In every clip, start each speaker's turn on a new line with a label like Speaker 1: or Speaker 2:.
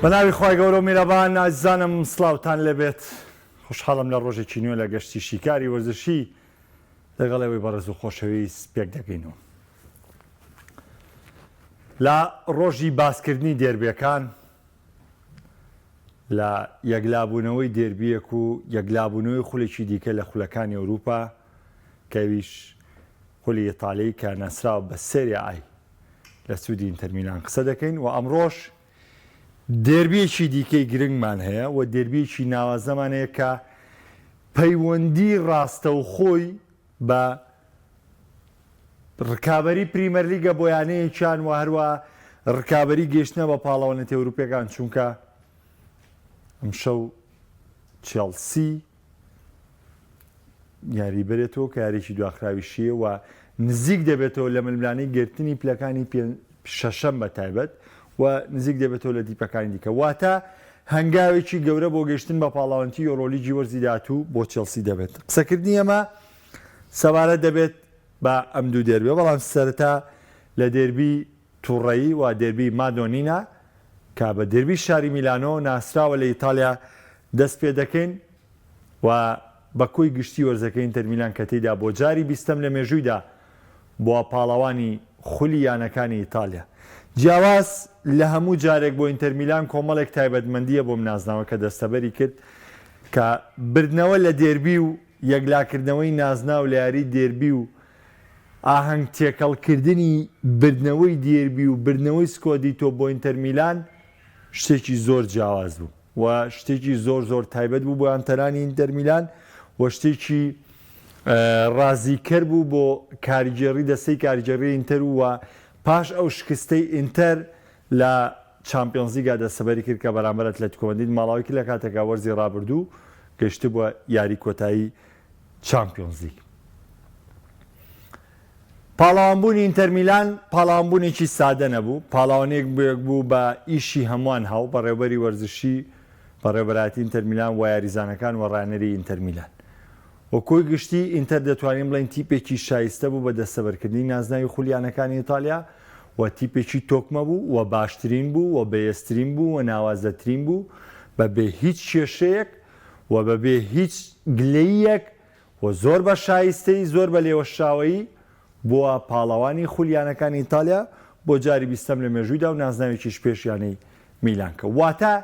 Speaker 1: بەناوی خوای گەورە و میرەبان ئازیزانم سڵاوتان لێبێت خۆشحاڵم لە ڕۆژێکی نوێ لە گەشتی شیکاری وەرزشی لەگەڵ ئێوەی بەڕێز و خۆشەویست پێک دەگەینەوە لە ڕۆژی باسکردنی دێربیەکان لە یەکلابوونەوەی دێربیەک و یەکلابوونەوەی خولێکی دیکە لە خولەکانی ئەوروپا کە ئەویش خولی ئیتالی کە ناسراوە بە سێریا ئای لە سوودی ئینتەرمیلان قسە دەکەین و ئەمڕۆش دێربیەکی دیکەی گرنگمان هەیە و دێربیەکی ناوازەمان هەیە کە پەیوەندی ڕاستەوخۆی بە ڕکابەری پریمەرلیگە بۆ یانەیەکیان و هەروە ڕکابەری گەیشتنە بە پاڵەوانێتی ئەوروپیەکان چونکە ئەمشەو چێڵسی یاری بەرێتەوە کە یاریی دواخراویشیە و نزیک دەبێتەوە لە ململانێی گرتنی پلەکانی شەشەم بە تایبەت و نزیک دەبێتەوە لە تیپەکانی دیکە واتە هەنگاوێکی گەورە بۆ گەیشتن بە پاڵاوانتی یۆرۆلیگی وەرزی داهاتوو بۆ چێڵسی دەبێت قسەکردنی ئەمە سەبارەت دەبێت بە ئەم دوو دێربیە بەڵام سەرەتا لە دێربی توڕەیی و دێربی مادۆنینا کە بە دێربی شاری میلانۆ ناسراوە لە ئیتاڵیا دەست پێ دەکەین و بە کۆی گشتی وەرزەکەی ئینتەرمیلان کە تێیدا بۆ جاری بیستەم لە مێژوویدا بووە پاڵەوانی خولی یانەکانی ئیتالیا. جیاواز لە هەموو جارێک بۆ ئینتەرمیلان کۆمەڵێک تایبەتمەندییە بۆم نازناوە کە دەستەبەری کرد کە بردنەوە لە دێربی و یەکلاکردنەوەی نازناو لە یاری دێربی و ئاهەنگ تێکەڵکردنی بردنەوەی دێربی و بردنەوەی سکۆدیتۆ بۆ ئینتەرمیلان شتێکی زۆر جیاواز بوو و شتێکی زۆر زۆر تایبەت بوو بۆ یانتەرانی ئینتەرمیلان و شتێکی ڕازیکەر بوو بۆ کارگێڕی دەستەی کارگێڕی ئینتەر و پاش ئەو شکستەی ئینتەر لە چامپیۆنزلیگا دەستەبەری کرد کە بەرامبەر ئەتلەتیکۆ مەدرید ماڵاوی کرد لە کاتێکا وەرزی ڕابردوو گەیشتبووە یاری کۆتایی چامپیۆنزلیگ. پاڵەوانبوونی ئینتەرمیلان پاڵەوانبوونێکی سادە نەبوو، پاڵەوانێک بوو بە ئیشی هەمووان هاو، بەڕێوبەری وەرزشی، بەڕێوبەرایەتی ئینتەرمیلان و یاریزانەکان و ڕاهێنەری ئینتەرمیلان. وە کۆی گشتی ئینتەر دەتوانین بڵێین تیپێکی شایستە بوو بە دەستەبەرکردنی نازناوی خولی یانەکانی ئیتالیا و تیپێکی تۆکمە بوو و باشترین بوو و بەهێزترین بوو و ناوازەترین بوو بە بێ هیچ کێشەیەک و بە بێ هیچ گلەییەک و زۆر بە شایستەیی زۆر بە لێوەشاوەیی بووە پاڵەوانی خولی یانەکانی ئیتالیا بۆ جاری بیستەم لە مێژوویدا و نازناوێکیش پێش یانەی میلان کەوت واتە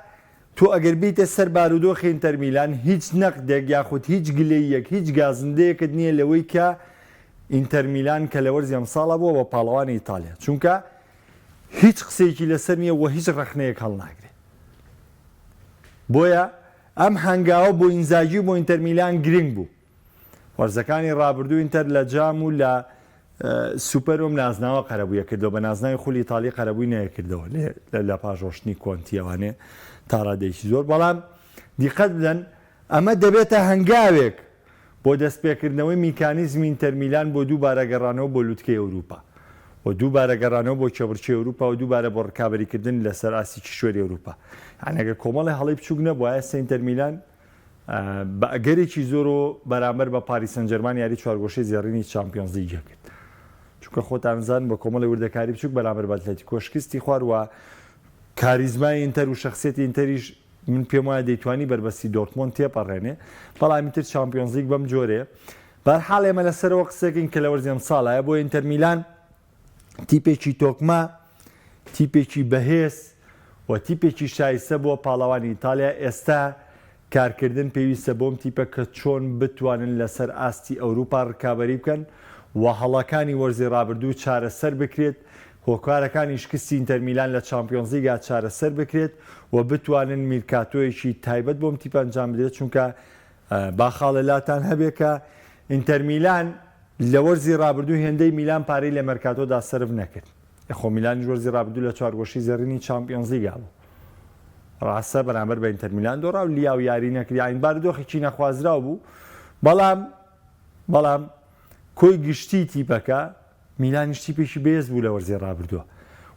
Speaker 1: تۆ ئەگەر بێیتە سەر بارودۆخی ئینتەر میلان هیچ نەقدێک یاخود هیچ گلەییەک هیچ گازندەیەکت نییە لەوەی کە ئینتەر میلان کە لە وەرزی ئەمساڵا بووە بە پاڵەوانی ئیتالیا چونکە هیچ قسەیەکی لەسەر نییە و هیچ ڕەخنەیەک هەڵناگرێت بۆیە ئەم هەنگاوە بۆ ئینزاگی و بۆ ئینتەر میلان گرنگ بوو. وەرزەکانی رابردوو ئینتەر لە جام و لە سوپەر ئەم نازناوە قەرەبوویە کردەوە، بە نازناوی خولی ئیتاڵی قەرەبووی نەیەکردەوە لە پاش ڕۆشتنی کۆنتی ئەوانێ تا ڕادەیەکی زۆر، بەڵام دیقەت بدەن ئەمە دەبێتە هەنگاوێک بۆ دەستپێکردنەوەی میکانیزمی ئینتەرمیلان بۆ دووبارە گەڕانەوە بۆ لوتکەی ئەوروپا و دووبارە گەڕانەوە بۆ کێبڕکێی ئەوروپا و دووبارە بۆ ڕکابەریکردن لەسەر ئاستی کیشوەری ئەوروپا. یانی ئەگەر کۆمەڵێ هەڵەی بچووک نەبوایە ئێستا ئینتەرمیلان بە ئەگەرێکی زۆرەوە بەرامبەر بە پاریس سانجێرمان یاری چوارگۆشەی زێڕینی چامپیۆنزلیگی کرد. چونکە خۆتان زان بە کۆمەڵی وردەکاری بچووک بەرامبەر بە ئەتلەتیکۆ شکستی خوارد و کاریزمای ئینتەر و شەخسیەتی ئینتەریش من پێم وایە دەیتوانی بەربەستی دۆرتمۆند تێپەڕێنێ بەڵام ئیتر چامپیۆنزلیگ بەم جۆرەیە بەرحاڵ ئێمە لەسەرەوە قسەکەین کە لە وەرزی ئەمساڵایە بۆ ئینتەر میلان تیپێکی تۆکمە تیپێکی بەهێز و تیپێکی شایستە بووە پاڵەوانی ئیتالیا ئێستا کارکردن پێویستە بۆم تیپە کە چۆن بتوانن لەسەر ئاستی ئەوروپا ڕکابەری بکەن و هەڵەکانی وەرزی ڕابردوو چارەسەر بکرێت هۆکارەکانی شکستی ئینتەرمیلان لە چامپیۆنزلیگا چارەسەر بکرێت و بتوانن میرکاتۆیەکی تایبەت بۆم تیپە ئەنجام بدرێت چونکە با خاڵێ لاتان هەبێ کە ئینتەرمیلان لە وەرزی رابردوو هێندەی میلان پارەی لە مێرکاتۆدا سەرف نەکرد. ئێ خۆ میلانیش وەرزی رابردوو لە چوارگۆشەی زێڕینی چامپیۆنزلیگا بوو. راستە بەرامبەر بە ئینتەرمیلان دۆڕا و لیاو یاری نەکرد یانی بارودۆخێکی نەخوازراو بوو بەڵام بەڵام کۆی گشتی تیپەکە میلانیش تیپێکی بەهێز بوو لە وەرزی رابردووە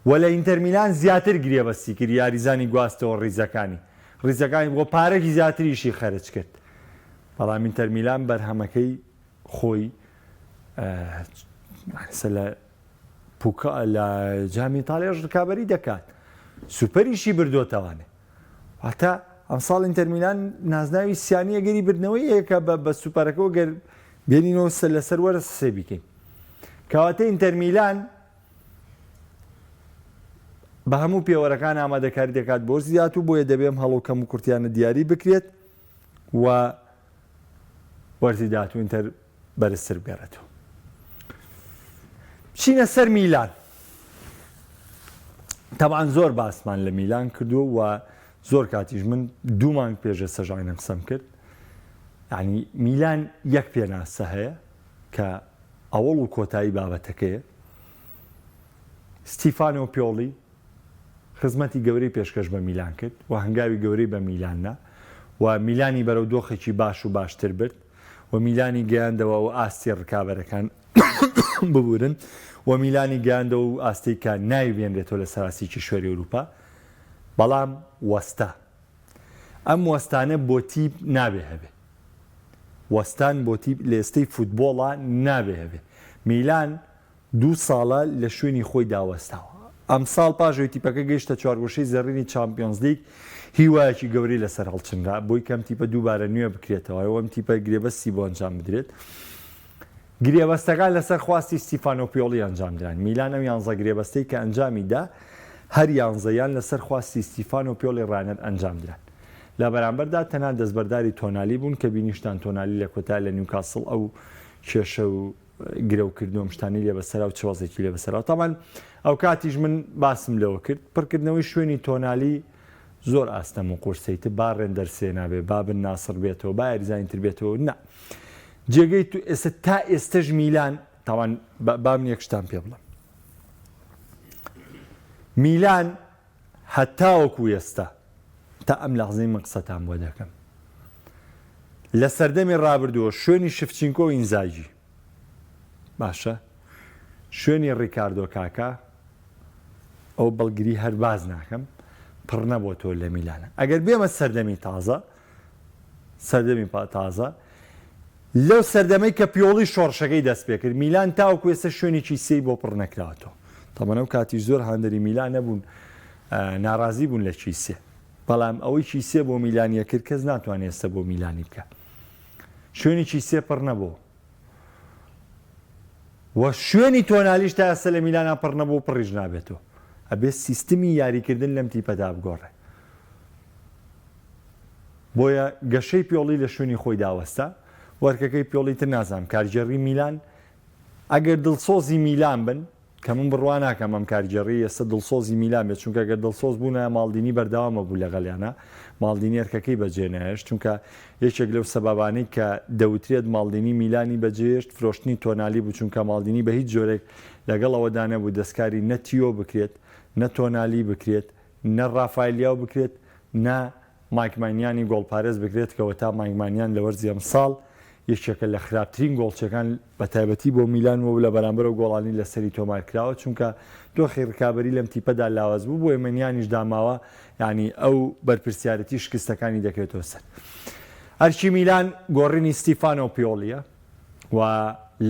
Speaker 1: و لە ئینتەر میلان زیاتر گرێبەستی کرد یاریزانی گواستەوە ریزەکانی ریزەکانی بۆ پارەکی زیاتریشی خەرج کرد بەڵام ئینتەر میلان بەرهەمەکەی خۆی لە پوکا لە جامی ئیتاڵیاش رکابەری دەکات سوپەریشی بردۆتەوانێ. واتە ئەمساڵ ئینتەرمیلان نازناوی سیانی ئەگەری بردنەوەی هەیە کە بە سوپەرەکەەوە گەر بێنینەوە سەر لەسەر وەرز حسێبی بکەین کەواتە ئینتەرمیلان بە هەموو پێوەرەکان ئامادەکاری دەکات بۆ زیات و بۆیە دەبێم هەڵ و کەم و کورتیانە دیاری بکرێت و وەرزی داهاتوو ئینتەر بەرزتر بگەڕێتەوە. بچینە سەر میلان. تەبعەن زۆر باسمان لە میلان کردووە و زۆر کاتیش من دوو مانگ پێش ئێستاش عەینەن قسەم کرد. یعنی میلان یەک پێناسە هەیە کە ئەوەڵ و کۆتایی بابەتەکەیە. ستیفانۆ پیۆڵی خزمەتی گەورەی پێشکەش بە میلان کرد و هەنگاوی گەورەی بە میلان نا و میلانی بەرەو دۆخێکی باش و باشتر برد و میلانی گەیاندەوە ئەو ئاستی ڕکابەرەکان ببورن و میلانی گەیاندەوە و ئاستەی کە ناوی بێنرێتەوە لە سەراستی کیشوەری ئەوروپا بەڵام وەستا ئەم وەستانە بۆ تیپ نابێ هەبێ وەستان بۆ تیپ لە ئێستەی فوتبۆڵا نابێ هەبێ میلان دوو ساڵە لە شوێنی خۆیدا وەستاوە. ئەمساڵ پاش ئەوەی تیپەکە گەیشتە چوارگۆشەی زێڕینی چامپیۆنزلیگ، هیوایەکی گەورەی لەسەر هەڵچنرا بۆی کە ئەم تیپە دووبارە نوێ بکرێتەوە و ئەم تیپە گرێبەستی بۆ ئەنجام بدرێت. گرێبەستەکان لەسەر خواستی ستیفانۆ پیۆڵی ئەنجامدران. میلان ئەو یانزە گرێبەستەی کە ئەنجامی دا، هەر یانزەیان لەسەر خواستی ستیفانۆ پیۆڵی ڕاهێنەر ئەنجامدران. لە بەرامبەردا تەنها دەستبەرداری تۆنالی بوون کە بینیشتان تۆنالی لە کۆتا لە نیوکاسڵ ئەو کێشە و گرەو کردن و ئەم شتانەی لێ بەسەرا و چ وەزێکی لێ بەسەرا تاوان ئەوکاتیش من باسم لەوە کرد پڕکردنەوەی شوێنی تۆنالی زۆر ئاستەم و قورسەیت با ڕێندەر سێنابێ با بن ناسڕ بێتەوە با یاریزانی تر بێتەوە نا جێگەی تو ئێستا تا ئێستەش میلان تاوان با من یەک شتان پێ بڵێم میلان هەتاوەکو ئێستا تا ئەم لەحزەی من قسەتان بۆ دەکەم لە سەردەمی ڕابردووە شوێنی شفچینکۆ و ئینزاگی باشە شوێنی ڕیکاردۆ کاکا ئەو بەڵگری هەر باز ناکەم پڕ نەبۆتەوە لە میلانە ئەگەر بێمە سەردەمی تازە سەردەمی تازە لەو سەردەمەی کە پیۆڵی شۆڕشەکەی دەست پێکرد میلان تاوەکو ئێستا شوێنێکی سێی بۆ پڕ نەکراوەتەوە تەبعەن ئەو کاتیش زۆر هاندەری میلان نەبوون ناڕازی بوون لە کیسێ بەڵام ئەوەی کیسێ بۆ میلانیە کرد کەس ناتوانێت ئێستا بۆ میلانی بکە شوێنی کیسێ پڕ نەبوو و شوێنی تۆنالیش تا ئێستا لە میلانا پڕ نەبوو و پڕیش نابێتەوە ئەبێ سیستمی یاریکردن لەم تیپەدا بگۆڕێ بۆیە گەشەی پیۆڵی لە شوێنی خۆیدا وەستا، وەرکەکەی پیۆڵی تر نازانم کارگێڕی میلان ئەگەر دڵسۆزی میلان بن کە من بڕوا ناکەم ئەم کارگێڕی ئێستا دڵسۆزی میلان بێت چونکە گەر دڵسۆز بوونایە ماڵدینی بەردەوامە بوو لەگەڵیانە ماڵدینی ئەرکەکەی بەجێ نایشت چونکە یەکێک لەو سەبابانەی کە دەوترێت ماڵدینی میلانی بەجێهێشت فرۆشتنی تۆنالی بوو چونکە ماڵدینی بە هیچ جۆرێک لەگەڵ ئەوەدا نەبوو دەستکاری نە تیۆ بکرێت نە تۆنالی بکرێت نە ڕافایل لیاو بکرێت نە مایک ماینیانی گۆڵپارێز بکرێت کە وەتا مایک مانیان لە وەرزی ئەمساڵ یەکێکە لە خراپترین گۆڵچیەکان بەتایبەتی بۆ میلان و لە بەرامبەر ئەو گۆڵانەی لەسەری تۆمارکراوە چونکە دۆخی رکابەری لەم تیپەدا لاواز بوو بۆیە مەنیانیش داماوە یانی ئەو بەرپرسیارەتی شکستەکانی دەکەوێتەوە سەر ئەرکی میلان گۆڕینی ستیفانۆ پیۆڵیە و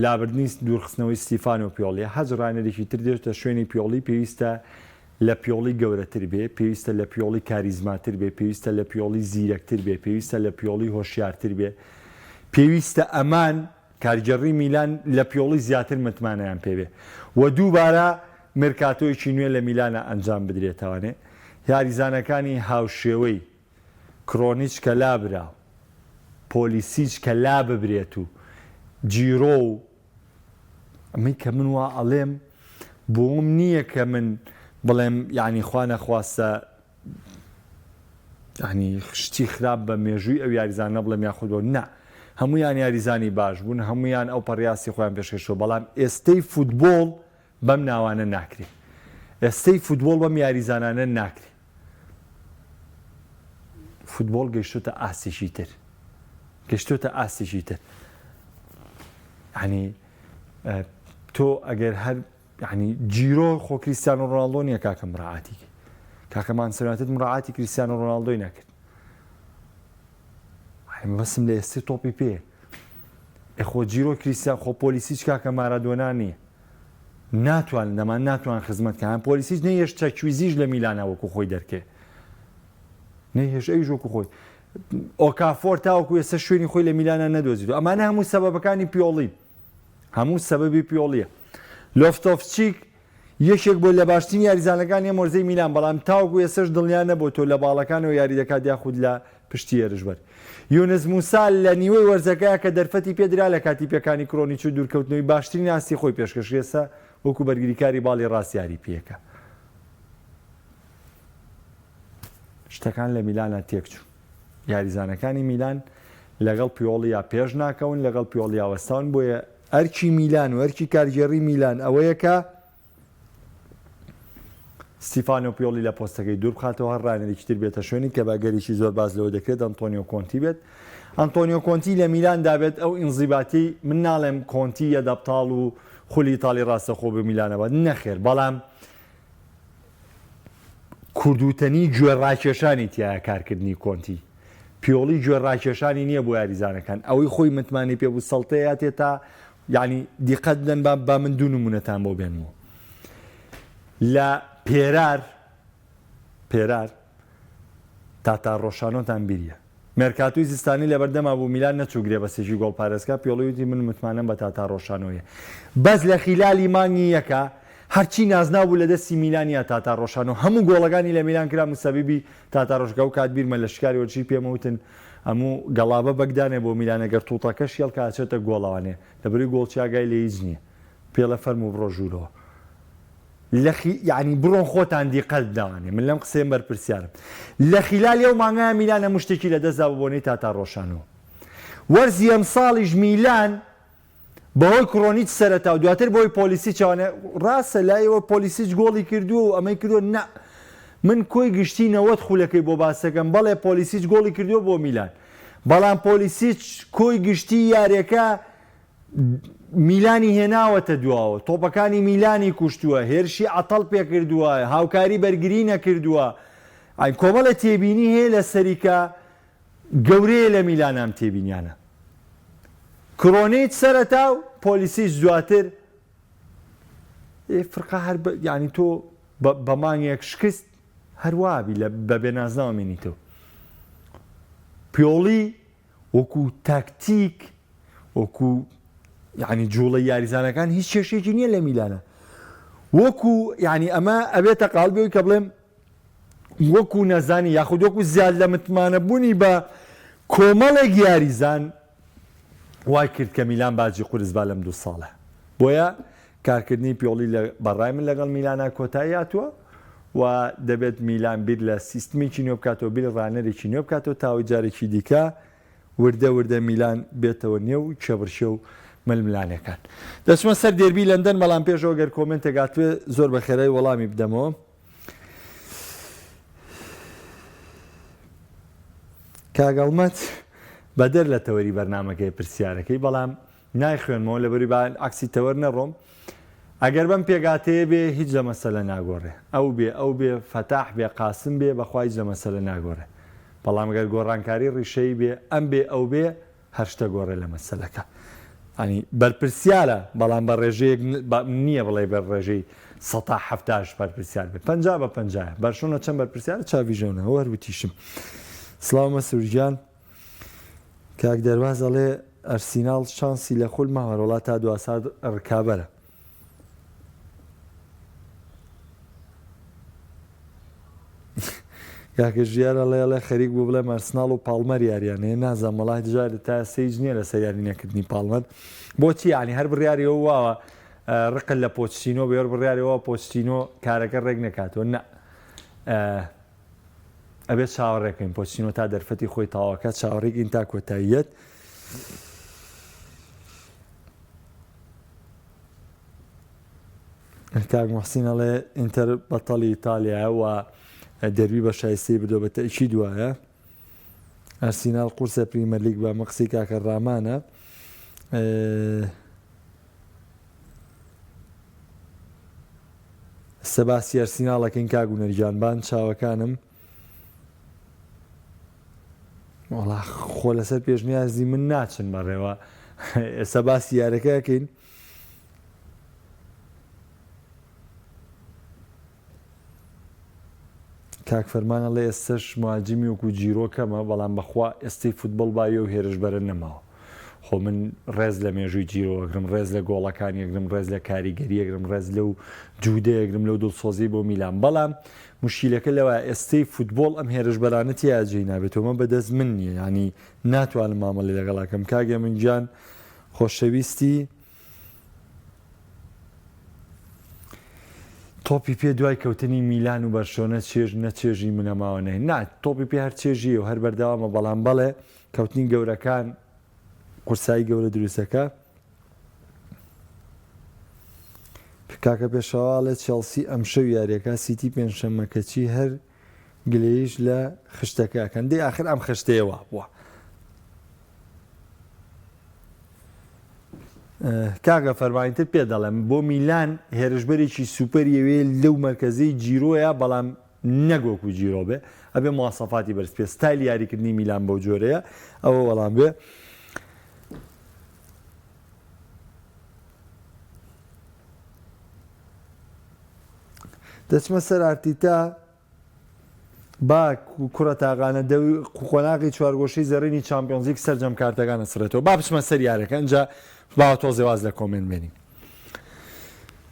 Speaker 1: لابردنی دوورخستنەوەی ستیفانۆ پیۆڵیە هەچ ڕانەرێکی تر دێتە شوێنی پیۆڵی پێویستە لە پیۆڵی گەورەتر بێ، پێویستە لە پیۆڵی کاریزماتر بێ، پێویستە لە پیۆڵی زیرەکتر بێ، پێویستە لە پیۆڵی هۆشیارتر بێ، پێویستە ئەمان، کارگێڕی میلان، لە پیۆڵی زیاتر متمانەیان پێ بێ و دووبارە مێرکاتۆیەکی نوێ لە میلانا ئەنجام بدرێتەوانێ یاریزانەکانی هاوشێوەی کرۆنیچ کە لابرا و پۆلیسیچ کە لاببرێت و جیرۆ و ئەمەی کە من وا ئەڵێم بۆم نییە کە من بڵێم یعنی خوا نەخواستە یعنی شتی خراپ بە مێژووی ئەو یاریزان نەبڵێم یاخود بۆ نا هەمویان یاریزانی باش بوون هەمویان ئەو پەڕیاسی خۆیان پێشکەشەوە بەڵام ئێستەی فوتبۆڵ بەم ناوانە ناکرێ ئێستەی فوتبۆڵ بەم یاریزانانە ناکرێ فوتبۆڵ گەیشتۆتە ئاستێکی تر گەشتۆتە ئاستێکی تر ینی تۆ ئەگەر هەر ینی جیرۆ خۆ کریستیانۆ ڕۆناڵدۆ نییە کاکە مراعاتی کاکە مانچستەر مراعاتی کریستیانۆ ڕۆناڵدۆی نەکرد بەسم لە ئێستی تۆپی پێ خۆ جیرۆ کریستیان خۆ پۆلیسیچ کاکە مارادۆنا نییە ناتوان نەمان ناتوان خزمەت کان پۆلیسیچ نەیەش چەکویزیش لە میلانە وەکو خۆی دەرکێ. نەیهێشت ئەویش وەکو خۆی. ئۆکافۆر تاوەکو ئێستا شوێنی خۆی لە میلانا نەدۆزیتەوە. ئەمانە هەموو سەبەبەکانی پیۆڵین. هەموو سەبەبی پیۆڵیە. لۆفتۆفچیک یەکێک بووە لە باشترین یاریزانەکانی ئەم وەرزەی میلان، بەڵام تاوەکو ئێستەش دڵنیا نەبووە تۆ لە باڵەکانەوە یاری دەکات یاخود لە پشتی هێرشبەر. یونس موسا لە نیوەی وەرزەکەیا کە دەرفەتی پێدرا لە کاتی پێکانی کرۆنیچ و دوورکەوتنەوەی باشترین ئاستی خۆی پێشکەش کرد، ئێستا وەکو بەرگریکاری باڵی ڕاست یاری پێکە. شتەکان لە میلانا تێکچوون. یاریزانەکانی میلان لەگەڵ پیۆڵیا پێش ناکەون، لەگەڵ پیۆڵیا وەستاون، بۆیە ئەرکی میلان و ئەرکی کارگێڕی میلان ئەوەیە کە ستیفانۆ پیۆڵی لە پۆستەکەی دوور بخاتەوە، هەر ڕانەرێکی تر بێتە شوێنی کە بە ئەگەرێکی زۆر باس لەوە دەکرێت ئەنتۆنیۆ کۆنتی بێت. ئەنتۆنیۆ کۆنتی لە میلاندا بێت ئەو ئینزیباتی من ناڵێم کۆنتی یەدەبتاڵ و خولی ئیتاڵی ڕاستەخۆ بۆ میلان ئەبات نەخێر بەڵام کوردوتەنی گوێ ڕاکێشانی تیایە کارکردنی کۆنتی پیۆڵی گوێ ڕاکێشانی نییە بۆ یاریزانەکان ئەوەی خۆی متمانەی پێ بوو سەڵتەیاتێ تا یعنی دیقەت بدەن با با من دوو نمونەتان بۆ بێنمەوە لە پێرار پێرار تاتا ڕۆشانۆتان بیریە مێرکاتۆی زستانی لەبەردەما بوو، میلان نەچوو گرێبەستێکی گۆڵپارێزکا، پیۆڵی وتی من متمانەم بە تاتا ڕۆشانۆیە. بەس لە خیلالی مانگی یەکا هەرچی نازناو بوو لەدەستی میلان یا تاتا ڕۆشانۆ هەموو گۆڵەکانی لە میلان کرا موسەبیبی تاتا ڕۆشکا ئەو کات بیرمە لە شکاری وەرزشی پێم وتن ئەموو گەڵابە بەگ دانێ بۆ میلان ئەگەر توتەکەش یەڵکا ئەچێتە گۆڵەوانێ لەبەروی گۆڵچی ئاگای لە هیچ نیە پێڵێ فەرموو بڕۆ ژوورەوە. لە خی یانی بڕۆن خۆتان دیقەت بدەوانێ من لەم قسەیەم بەرپرسیارم لە خیلالی ئەو مانگایە میلان هەموو شتێکی لە دەست دا بە بۆنەی تاتا ڕۆشانەوە وەرزی ئەمساڵیش میلان بەهۆی کرۆنیچ سەرەتا و دواتر بۆی پۆلیسیچەوانێ ڕاستە لای ئێوە پۆلیسیچ گۆڵی کردووە و ئەمەی کردووە نا من کۆی گشتی 90 خولەکەی بۆ باسەکەم بەڵێ پۆلیسیچ گۆڵی کردووە بۆ میلان بەڵام پۆلیسیچ کۆی گشتی یاریەکە میلانی هێناوەتە دواوە، تۆپەکانی میلانی کوشتووە، هێرشی عەتەڵ پێکردووە، هاوکاری بەرگری نەکردووە، کۆمەڵێ تێبینی هەیە لەسەری کە گەورەیە لە میلان ئەم تێبینیانە. کرۆنیچ سەرەتا و پۆلیسیچ دواتر فرقە هەر یانی تۆ بە مانگێک شکست هەروابی لە بە بێنازناوە مێنیتەوە. پیۆڵی وەکو تاکتیک وەکو یعنی جوڵەی یاریزانەکان هیچ کێشەیەکی نییە لە میلانە وەکو یعنی ئەمە ئەبێتە قاڵبی کە بڵێم وەکو نەزانی یاخود وەکو زیاد لە متمانە بوونی بە کۆمەڵێک یاریزان وای کرد کە میلان باجی قورس با لەم دوو ساڵە بۆیە کارکردنی پیۆڵی لە بەڕای من لەگەڵ میلانا کۆتایی هاتووە و دەبێت میلان بیر لە سیستمێکی نوێ بکاتەوە، بیر لە ڕانەرێکی نوێ بکاتەوە تاوەی جارێکی دیکە وردە وردە میلان بێتەوە نێو کێبڕکێ و ململانێکان. دەچمە سەر دێربی لەندەن، بەڵام پێشەوە گەر کۆمێنتێک هاتبێ زۆر بە خێرایی وەڵامی بدەمەوە. کاک هەڵمەت بەدەر لە تەوەری بەرنامەکەی پرسیارەکەی، بەڵام نایخوێنمەوە لەبەری با عەکسی تەوەر نەڕۆم ئەگەر بەم پێگاتەیە بێ هیچ لە مەسەلە ناگۆڕێ ئەو بێ ئەو بێ فەتاح بێ قاسم بێ بەخوا هیچ لە مەسەلە ناگۆڕێ بەڵام گەر گۆڕانکاری ڕیشەیی بێ ئەم بێ ئەو بێ هەر شتە گۆڕێ لە مەسەلەکە ینی بەرپرسیارە بەڵام بە ڕێژەیەک نییە بڵێ بە ڕێژەی سەتا حەفتاش بەرپرسیار بێ پەنجا بە پەنجایە بەرشۆنە چەند بەرپرسیارە چاڤیژەونە هەر وتیشم سڵاو مەسرور گیان کاک دەرباز ئەڵێ ئەرسیناڵ چانسی لە خول ماوە وەڵا تا دواسات ڕکابەرە. کاکە ژیار ئەڵێ ئەڵێ خەریک بوو بڵێم ئەرسناڵ و پاڵمەر یاریان هەیە نازانم وەڵا جار تا سەیج نییە لەسەر یاری نەکردنی پاڵمەر بۆچی یعنی هەر بڕیاری ئەو واوە ڕقل لە پۆچتینۆ بێ بڕیاری ئەوە پۆچتینۆ کارەکە ڕێک نەکاتەوە نە ئەبێت چاوەڕێکەین پۆچتینۆ تا دەرفەتی خۆی تەواوکات چاوەڕێکین تا کۆتاییەت. کاک محسین ئەڵێ ئینتەر بەتەڵی ئیتالیایە و دەربی بە شایستەی بردووە بە تەئکید وایە ئەرسیناڵ قورسە پریمەرلیگ بە ئەمە قسەی کاکە ڕامانە ئێستا باسی ئەرسیناڵ ئەکەین کاک هونەر گیان بان چاوەکانم وەڵا خۆ لەسەر پێشنیازی من ناچن بەڕێوە ئێستا باسی یارەکە ئەکەین کاک فەرمان ئەڵێ ئێستەش مهاجمی وەکو جیرۆ کەمە بەڵام بەخوا ئێستەی فوتبۆڵ باوی ئەو هێرشبەرە نەماوە خۆ من ڕێز لە مێژووی جیرۆ ئەگرم ڕێز لە گۆڵەکانی ئەگرم ڕێز لە کاریگەری ئەگرم ڕێز لەو جوودە ئەگرم لەو دڵسۆزی بۆ میلان بەڵام مشکیلەکە لەوە ئێستەی فوتبۆڵ ئەم هێرشبەرانە تیا جێی نابێتەوە مە بەدەست من نییە ینی ناتوانم مامەڵی لەگەڵاکەم کاگە من گیان خۆشەویستی تۆپی پێ دوای کەوتنی میلان و بەرشۆنە چێژ نە چێژی منە ماوە نە نا تۆپی پێ هەر چێژیە و هەر بەردەوامە بەڵام بەڵێ کەوتنی گەورەکان قورسایی گەورە دروستەکە کاکە پێشەواڵێ چێڵسی ئەمشەو یاریەکە سیتی پێنجشەممە کەچی هەر گلەیش لە خشتەکە ئەکەن دەی ئاخر ئەم خشتەیە وا بووە کاکە فەرمانی تر پێ دەڵێم بۆ میلان هێرشبەرێکی سوپەر یەوێ لەو مەرکەزەی جیرۆیە بەڵام نەک وەکو جیرۆ بێ ئەبێ مواسەفاتی بەرز پێ ستایلی یاریکردنی میلان بەو جۆرەیە ئەوە وەڵام بێ دەچمە سەر ئارتیتا با کوڕە تاقانە دەوری قۆناغی چوارگۆشەی زێڕینی چامپیۆنزلیگ سەرجەم کارتەکان ئەسڕێتەوە. با بچمە سەر یارەکە ئینجا با تۆزێ واز لە comment بێنین.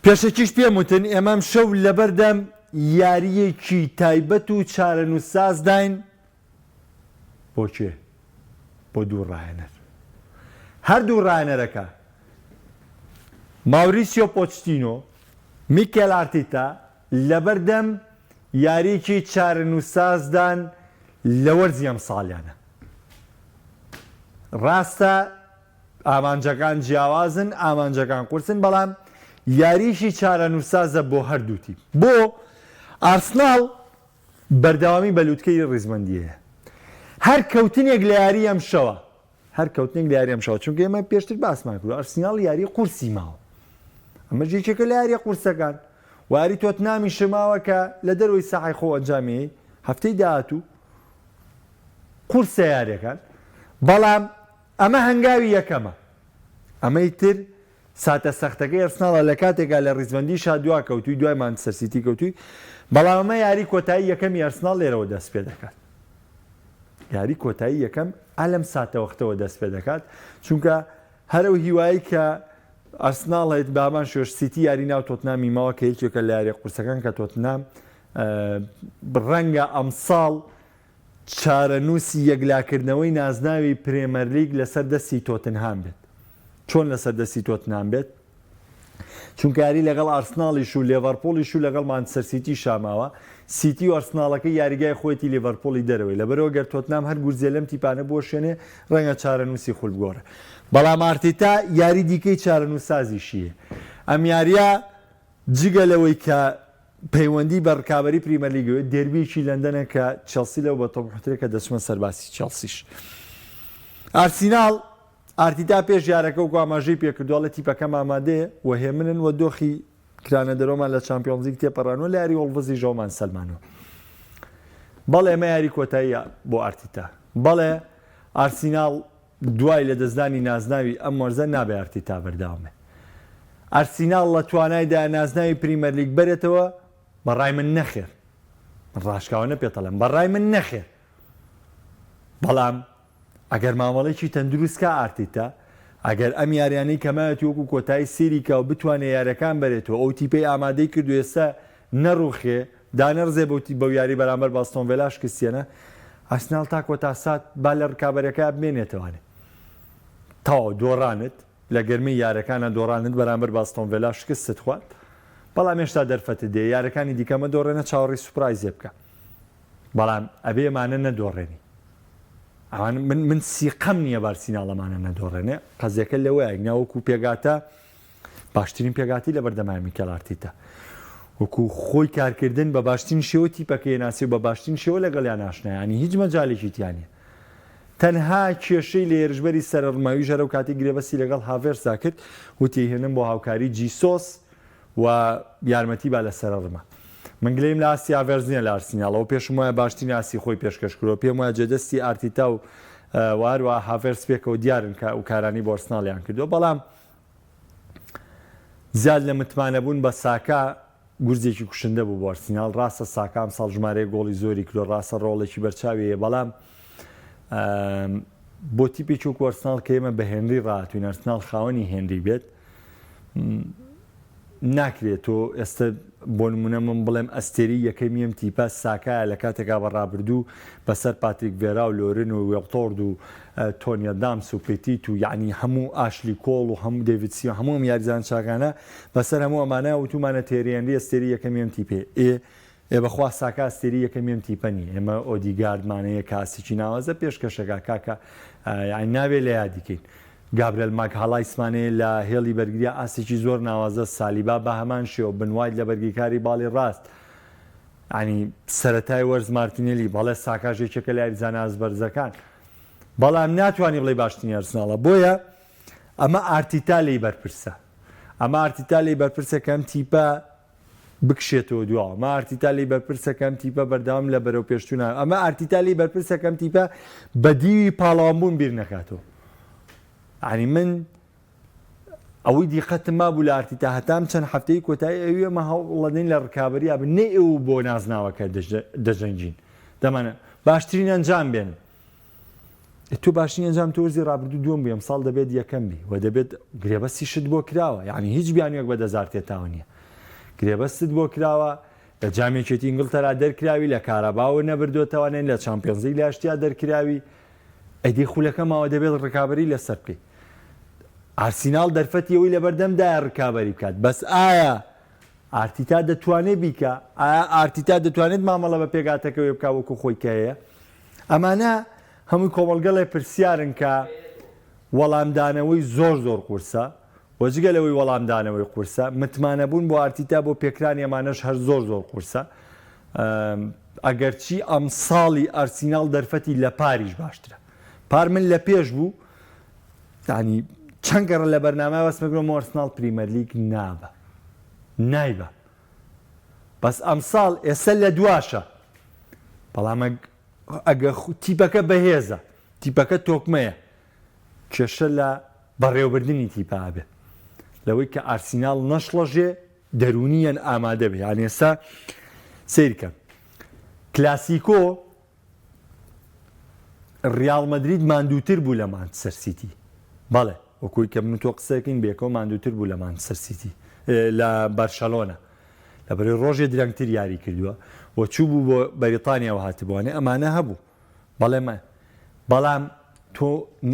Speaker 1: پێشەکیش پێم وتن ئێمە ئەمشەو لەبەردەم یارییەکی تایبەت و چارەنووسسازداین بۆ کێ؟ بۆ دوو ڕاهێنەر. هەردوو ڕاهێنەرەکە ماوریسیۆ پۆچتینۆ، میکێل ئارتیتا لەبەردەم یارییەکی چارەنووسسازدان لە وەرزی ئەمساڵیانە. راستە ئامانجەکان جیاوازن، ئامانجەکان قورسن، بەڵام یارییەکی چارەنووسسازە بۆ هەردوو تیپ. بۆ ئارسناڵ بەردەوامی بە لوتکەی ریزبەندی هەیە. هەر کەوتنێک لە یاریی ئەمشەوە هەر کەوتنێک لە یاری ئەمشەوە چونکە ئێمە پێشتر باسمان کردو ئەرسیناڵ یاری قورسی ماوە ئەمەش یەکێکە لە یاریە قورسەکان و یاری تۆتنامی شماوە کە لە دەرەوەی ساحی خۆ ئەنجامی هەفتەی داهاتوو قورسە یاریەکان بەڵام ئەمە هەنگاوی یەکەمە ئەمەی تر ساتە سەختەکەی ئەرسناڵە لە کاتێکا لە ڕیزبەندیشا دوا کەوتووی دوای مانچستەر سیتی کەوتووی بەڵام ئەمە یاری کۆتایی یەکەمی ئەرسناڵ لێرەوە دەست پێ دەکات یاری کۆتایی یەکەم ئالەم ساتەوەختەوە دەست پێ دەکات چونکە هەر ئەو هیوایی کە ئەرسناڵ هەیت بامان شێش سیتی یاری ناو تۆتنامی ماوە کە یەکێکە لە یاری قورسەکان کە تۆتنام ڕەنگە ئەمساڵ چارەنووسی یەکلاکردنەوەی نازناوی پرێمەرلیگ لەسەر دەستی تۆتنهام بێت. چۆن لەسەر دەستی تۆتنهام بێت؟ چونکە یاری لەگەڵ ئارسناڵیش و لێڤەرپوڵیش و لەگەڵ مانچستەر سیتیشا ماوە. سیتی و ئەرسناڵەکەی یاریگای خۆیەتی لیڤەرپوڵی دەرەوەی. لەبەرئەوە گەر تۆتنهام هەر گورزێ لەم تیپانە بوەشێنێ ڕەنگە چارەنووسی خول بگۆڕێ. بەڵام ئارتیتا یاری دیکەی چارەنووسسازیشی هەیە. ئەم یارییە جگە لەوەی کە پەیوەندی بە رکابەری پریمەرلیگەوە، دێربییەکی لەندەنە کە چێڵسی لەو بە تەموحترە کە دەچمە سەر باسی چێڵسیش. ئارسیناڵ، ئارتیتا پێش یارەکە وەکو ئاماژەی پێکردووە ئەڵێ تیپەکەم ئامادەیە و هێمنن و دۆخی کرانە دەرەوەمان لە چامپیۆنزلیگ تێپەڕانوە لە یاری وۆڵڤزیش ئەومان سەلمانوە. بەڵێ ئەمە یاری کۆتاییە بۆ ئارتیتا. بەڵێ ئارسیناڵ دوای لەدەستدانی نازناوی ئەم وەرزە نابێ ئارتیتا بەردەوام بێت. ئارسیناڵ لە توانایدایە نازناوی پریمەرلیگ بەرێتەوە؟ بە ڕای من نەخێر. من ڕاشکاوانە پێتەڵێم بە ڕای من نەخێر. بەڵام ئەگەر مامەڵەیەکی تەندروست کا ئارتیتا، ئەگەر ئەم یاریانەی کە ماوێتی وەکو کۆتایی سەیری کا و بتوانێ یاریەکان بەرێتەوە، ئەو تیپەی ئامادەی کردو ئێستا نەڕوخێ، دانەڕزێ بەو بەو یاری بەرامبەر بە ئەستۆن ڤێلا شکستیەنە، ئارسناڵ تا کۆتا سات با لە رکابەرەکەیا بمێنێتەوانێ. تەواو دۆڕانت، لە گەرمەی یارەکانا دۆڕانت بەرامبەر بە ئەستۆن ڤێلا شکستت خوارد، بەڵام هێشتا دەرفەتت دێ، یارەکانی دیکە مەدۆڕێنە چاوەڕێی surprise ێ بکە. بەڵام ئەبێ ئەمانە نەدۆڕێنی. ئەوان من من سیقەم نییە بارسیناڵ ئەمانە نەدۆڕێنێ، قەزیەکە لەوەیە گنا وەکو پێگاتە باشترین پێکهاتەی لەبەردەمایە میکێل ئارتیتا وەکو خۆی کارکردن بە باشترین شێوە تیپەکەی ناسی و بە باشترین شێوە لەگەڵیان ئاشنایە ینی هیچ مەجالێکی تیا نییە تەنها کێشەی لە هێرشبەری سەرەڕماویش هەرەو کاتی گرێبەستی لەگەڵ هاڤێرسدا کرد وتی هێنم بۆ هاوکاری جیسۆس و یارمەتی با لە سەرەڕما من گلەیم لە ئاستی هاڤێرز نییە لە ئارسیناڵەوە پێشم وایە باشترین ئاستی خۆی پێشکەش کردووە پێم وایە جێدەستی ئارتیتا و و هەروەها هاڤێرس پێکەوە دیارن کە ئەو کارانەی بۆ ئەرسناڵیان کردووە بەڵام زیاد لە متمانەبوون بە ساکا. گورزێکی کوشندە بوو بۆ ئەرسیناڵ، ڕاستە ساکا ئەمساڵ ژمارەیەک گۆڵی زۆری کردووە، ڕاستە ڕۆڵێکی بەرچاوی هەیە، بەڵام بۆ تیپێکی وەکو ئەرسناڵ کە ئێمە بە هێنری ڕاهاتوین، ئەرسناڵ خاوەنی هێنری بێت، ناکرێت تۆ ئێستە بۆ نمونە من بڵێم ئەستێری یەکەمی ئەم تیپە ساکایە لە کاتێکا بە ڕابردوو بەسەر پاتریک ڤێرا و لۆرن و وێڵتۆرد و تۆنی ئەدامس و پێتیت و یعنی هەموو ئاشلی کۆڵ و هەموو دەیڤید سیۆ هەموو ئەم یاریزان چاکانە بەسەر هەموو ئەمانە وتومانە تێری هێنری ئەستێری یەکەمی ئەم تیپێ ئێ ئێ بەخوا ساکا ئەستێری یەکەمی ئەم تیپە نیە ئێمە ئۆدیگاردمان هەیە کە ئاستێکی ناوازە پێشکەشەکا کاکە یعنی نابێ لە یادی کەین گابرێل ماگهالایسمان هەیە لە هێڵی بەرگرییا ئاستێکی زۆر ناوازە، سالیبا بە هەمان شێوە، بن وایت لە بەرگریکاری باڵی ڕاست، یانی سەرەتای وەرز مارتینێلی، بەڵێ ساکاش یەکێکە لە یاریزانە ئاست بەرزەکان، بەڵام ناتوانی بڵێی باشترین ئەرسناڵە، بۆیە ئەمە ئارتیتا لێی بەرپرسە، ئەمە ئارتیتا لێی بەرپرسە کە ئەم تیپە بکشێتەوە دواوە، ئەمە ئارتیتا لێی بەرپرسە کە ئەم تیپە بەردەوام لە بەرەوپێشچوونە، ئەمە ئارتیتا لێی بەرپرسە کە ئەم تیپە بە دیوی پاڵەوانبوون بیر نەکاتەوە. یانی من ئەوەی دیقەتم مابوو لە ئارتیتا هەتا ئەم چەند هەفتەی کۆتایی ئەوی ئێمە هەوڵەدەین لە ڕکابەریا بن نەی ئەو بۆ نازناوەکە دەجەنگین دەمانە باشترین ئەنجام بێنن. تۆ باشترین ئەنجام تۆ وەرزی ڕابردوو دووەم بووی ئەمساڵ دەبێت یەکەم بی و دەبێت گرێبەستیشت بۆ کراوە یعنی هیچ بیانوویەک بە دەست ئارتێتاوە نییە گرێبەستت بۆ کراوە لە جامی یەکێتی ئینگڵتەرا دەرکراوی لە کاراباوە نەبردوێتەوانێن لە چامپیۆنزلیگ لە ئەشتیا دەرکراوی ئەدی خولەکە ماوە دەبێت ڕکابەری لەسەر بکەیت ئارسیناڵ دەرفەتی ئەوەی لەبەردەمدایە ڕکابەری بکات بەس ئایا ئارتیتا دەتوانێت بیکا؟ ئایا ئارتیتا دەتوانێت مامەڵە بە پێکهاتەکەوەی بکا وەکو خۆی کە هەیە؟ ئەمانە هەمووی کۆمەڵگەڵێ پرسیارن کە وەڵامدانەوەی زۆر زۆر قورسە و جگە لەوەی وەڵامدانەوەی قورسە، متمانەبوون بۆ ئارتیتا بۆ پێکرانی ئەمانەش هەر زۆر زۆر قورسە. ئەگەرچی ئەمساڵی ئارسیناڵ دەرفەتی لە پاریش باشترە. پار من لە پێش بوو، یانی چەند گەڕە لە بەرنامە بەس مەگرۆ ئارسناڵ پریمەرلیگ نابە نایبە بەس ئەمساڵ ئێستا لە دواشە بەڵام ئەگە تیپەکە بەهێزە تیپەکە تۆکمەیە کێشە لە بەڕێوەبردنی تیپە ئەبێ لەوەی کە ئارسیناڵ نەشڵەژێ دەرونیان ئامادە بێ یان ئێستا سیرکە کلاسیکۆ ڕیاڵ مەدرید ماندووتر بوو لە مانچستەر سیتی بەڵێ وەکوی کە من تۆ قسەکەین بێکەوە ماندووتر بوو لە مانچستەر سیتی لە بەرشەلۆنە لە بەری ڕۆژێ درەنگتر یاری کردووە و چوو بوو بۆ بەریتانیا و هاتبووانێ ئەمانە هەبوو بەڵێ بەڵام تۆ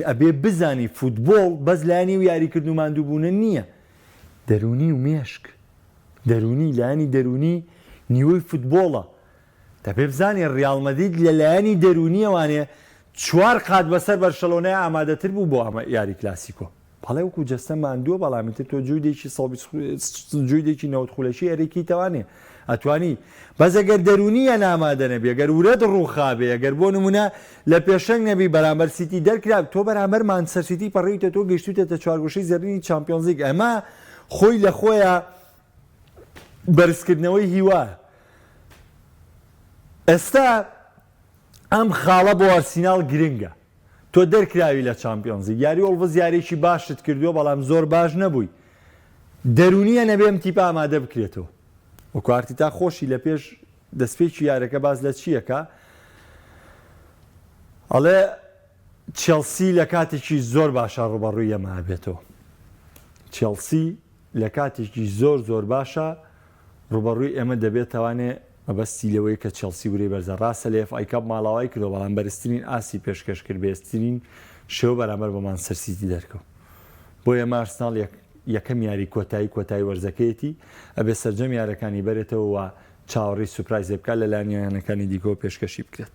Speaker 1: ئەبێ بزانی فوتبۆڵ بەس لایەنی و یاریکردن و ماندووبوونە نییە دەرونی و مێشک دەرونی لایەنی دەرونی نیوەی فوتبۆڵە دەبێ بزانین ریاڵ مەدرید لە لایەنی دەروونییەوانێ چوار قات بەسەر بەرشەلۆنەیا ئامادەتر بوو بۆ ئەمە یاری کلاسیکۆ. بەڵێ وەکو جەستە ماندووە بەڵام ئیتر تۆ جوودێکی 120 جوودێکی 90 خولەکی ئەرێکیتەوانێ ئەتوانی بەس ئەگەر دەروونییان ئامادە نەبی ئەگەر ورەت ڕووخابێ ئەگەر بۆ نمونە لە پێشەنگ نەبی بەرامبەر سیتی دەرکرا تۆ بەرامبەر مانچستەر سیتی پەڕیوتە تۆ گەیشتووتەتە چوارگۆشەی زێڕینی چامپیۆنزلیگ ئەمە خۆی لە خۆیا بەرزکردنەوەی هیوایە. ئێستا ئەم خاڵە بۆ ئەرسیناڵ گرنگە. تۆ دەرکراوی لە چامپیۆنزلیگ. یاری وۆڵڤز یارییەکی باشت کردووە، بەڵام زۆر باش نەبووی. دەروونییە نەبێ ئەم تیپە ئامادە بکرێتەوە. وەکو ئارتیتا خۆشی لە پێش دەستپێکی یارەکە باس لە چییەکە؟ ئەڵێ چێڵسی لە کاتێکی زۆر باشە ڕووبەڕووی ئێمە ئەبێتەوە. چێڵسی لە کاتێکی زۆر زۆر باشە ڕوبەڕوی ئێمە دەبێتەوانێ مەبەستی لەوەیە کە چێڵسی ورەی بەرزە ڕاستە لە ئێف ئای کاپ ماڵاوای کردوە بەڵام بەرزترین ئاستی پێشکەش کرد بەهێزترین شێوە بەرامبەر بە مانچستەر سیتی دەرکەوت بۆ ئێمە ئارسناڵ یەکەم یاری کۆتایی کۆتایی وەرزەکەیەتی ئەبێ سەرجەم یارەکانی بەرێتەوە و چاوەڕێی سوپرایزێ بکات لەلایەن یانەکانی دیکەوە پێشکەشی بکرێت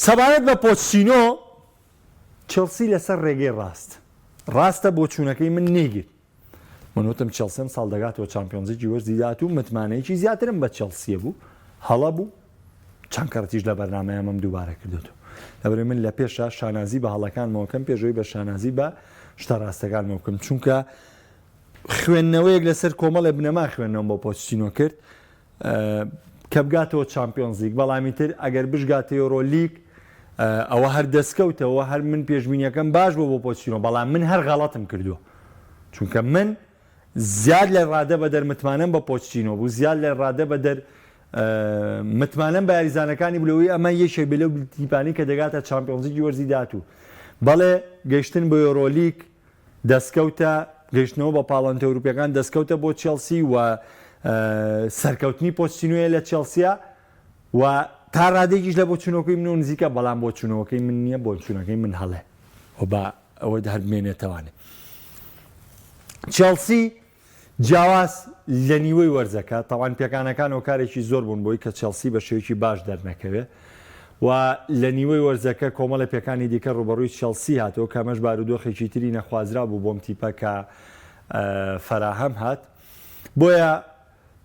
Speaker 1: سەبارەت بە پۆچتینۆ چێڵسی لەسەر ڕێگەی ڕاست. ڕاستە بۆچوونەکەی من نەیگرت. من وتم چێڵسی ئەمساڵ دەگاتەوە چامپیۆنزلیگی وەرزی داهاتوو، متمانەیەکی زیاترم بە چێڵسییە بوو، هەڵە بوو، چەند کەڕەتیش لە بەرنامەی ئەمەم دووبارە کردۆتەوە. لەبەرئەوەی من لە پێشا شانازی بە هەڵەکانمەوە کەم پێش ئەوەی بە شانازی بە شتە ڕاستەکانمەوە بکەم، چونکە خوێندنەوەیەک لەسەر کۆمەڵێ بنەما خوێندنەوەم بۆ پۆچتینۆ کرد، کە بگاتەوە چامپیۆنزلیگ، بەڵام ئیتر ئەگەر بشگاتە یۆرۆ لیگ ئەوە هەر دەستکەوتەوە، هەر من پێشبینیەکەم باش بووە بۆ پۆچتینۆ، بەڵام من هەر غەڵەتم کردووە، چونکە من زیاد لە ڕادە بەدەر متمانەم بە پۆچتینۆ بوو، زیاد لە ڕادە بەدەر متمانەم بە یاریزانەکانی بوو لەوەی ئەمە یەکێک بێ لەو تیپانەی کە دەگاتە چامپیۆنزلیگی وەرزی داهاتوو. بەڵێ گەیشتن بە یۆرۆلیگ دەستکەوتە، گەیشتنەوە بە پاڵەوانێتیە ئەوروپیەکان دەستکەوتە بۆ چێڵسی و سەرکەوتنی پۆچتینۆیە لە چێڵسیە و تا ڕادەیەکیش لە بۆچوونەکەی منەوە نزیکە، بەڵام بۆچوونەوەکەی من نییە، بۆچوونەکەی من هەڵەیە و با ئەوە هەر بمێنێتەوانێ. چێڵسی جیاواز لە نیوەی وەرزەکە، تاوان پێکانەکان هۆکارێکی زۆر بوون بۆی کە چێڵسی بە شێوەیەکی باش دەرنەکەوێ و لە نیوەی وەرزەکە کۆمەڵێ پێکانی دیکە ڕووبەڕووی چێڵسی هاتەوە کە ئەمەش بارودۆخێکی تری نەخوازراو بوو بۆم تیپە کە فەراهەم هات بۆیە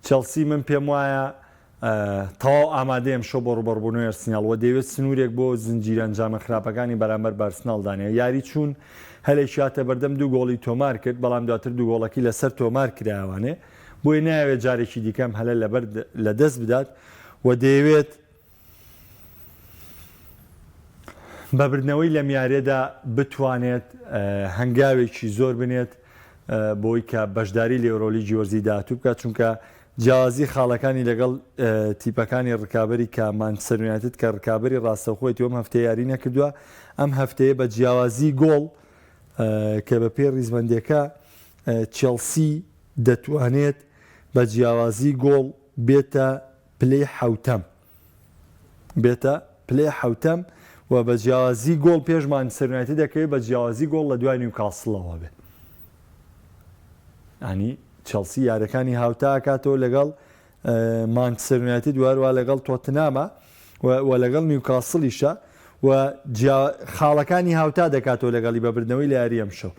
Speaker 1: چێڵسی من پێم وایە تەواو ئامادەیە ئەمشەو بۆ ڕووبەڕووبوونەوەی ئەرسیناڵ و دەیەوێت سنوورێک بۆ زنجیرە ئەنجامە خراپەکانی بەرامبەر بە ئەرسناڵ دانێ. یاری چوون هەلێکی هاتە بەردەم دوو گۆڵی تۆمار کرد، بەڵام دواتر دوو گۆڵەکی لەسەر تۆمار کرایەوانێ، بۆیە نایەوێت جارێکی دیکە ئەم هەلە لەبەر لەدەست بدات و دەیەوێت بە بردنەوەی لەم یاریەدا بتوانێت هەنگاوێکی زۆر بنێت بۆی کە بەشداری لە یۆرۆلیگی وەرزی داهاتوو بکات، چونکە جیاوازی خاڵەکانی لەگەڵ تیپەکانی ڕکابەری کە مانچستەر یونایتد کە ڕکابەری ڕاستەوخۆیەتی و ئەم هەفتەیە یاری نەکردووە، ئەم هەفتەیە بە جیاوازی گۆڵ کە بەپێی ڕیزبەندیەکە چێڵسی دەتوانێت بە جیاوازی گۆڵ بێتە پلەی حەوتەم بێتە پلەی حەوتەم و بە جیاوازی گۆڵ پێش مانچستەر یونایتد دەکەوێت بە جیاوازی گۆڵ لە دوای نیوکاسڵەوە بێت ینی چێڵسی یاریەکانی هاوتا ئەکاتەوە لەگەڵ مانچستەر یونایتد و هەروە لەگەڵ تۆتنامە و لەگەڵ نیوکاسڵیشە و خاڵەکانی هاوتا دەکاتەوە لەگەڵی بە بردنەوەی لە یاری ئەمشەو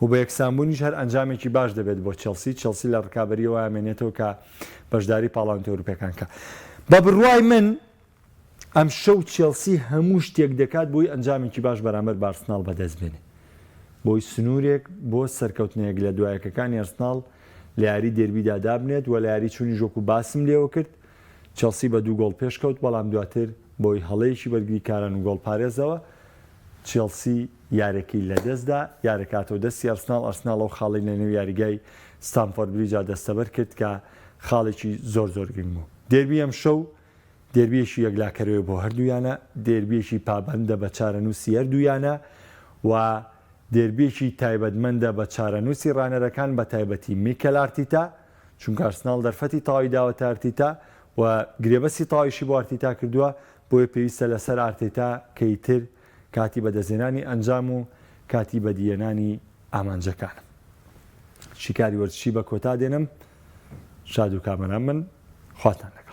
Speaker 1: و بە یەکسانبوونیش هەر ئەنجامێکی باش دەبێت بۆ چێڵسی چێڵسی لە ڕکابەریەوە ئامێنێتەوە کە بەشداری پاڵاوتە ئەوروپیەکان کە بە بڕوای من ئەمشەو چێڵسی هەموو شتێک دەکات بۆی ئەنجامێکی باش بەرامبەر بە ئارسناڵ بەدەست بێنێ بۆی سنوورێک بۆ سەرکەوتنە یەک لە دوایەکەکانی ئەرسناڵ لە یاری دێربیدا دابنێت و لە یاری چوونیش وەکو باسم لێوە کرد چێڵسی بە دوو گۆڵ پێشکەوت بەڵام دواتر بۆی هەڵەیەکی بەرگریکاران و گۆڵپارێزەوە چێڵسی یارەکەی لەدەستدا یارەکە هاتەوە دەستی ئەرسناڵ ئەرسناڵ ئەو خاڵەی لەنێو یاریگای ستامفۆرد بریجا دەستەبەر کرد کە خاڵێکی زۆر زۆر گرنگ بوو دێربی ئەمشەو دێربییەکی یەکلاکەرەوەیە بۆ هەردوو یانە، دێربییەکی پابەندە بە چارەنووسی هەردوو یانە و دێربییەکی تایبەتمەندە بە چارەنووسی ڕانەرەکان بە تایبەتی میکێل ئارتیتا، چونکە ئارسناڵ دەرفەتی تەواوی داوەتە ئارتیتا و گرێبەستی تەواویشی بۆ ئارتیتا کردووە، بۆیە پێویستە لەسەر ئارتێتا کە ئیتر کاتی بەدەستهێنانی ئەنجام و کاتی بەدیهێنانی ئامانجەکانە. شیکاری وەرزشی بە کۆتا دێنم، شاد و کامەران بن، خواتان لەگەڵ.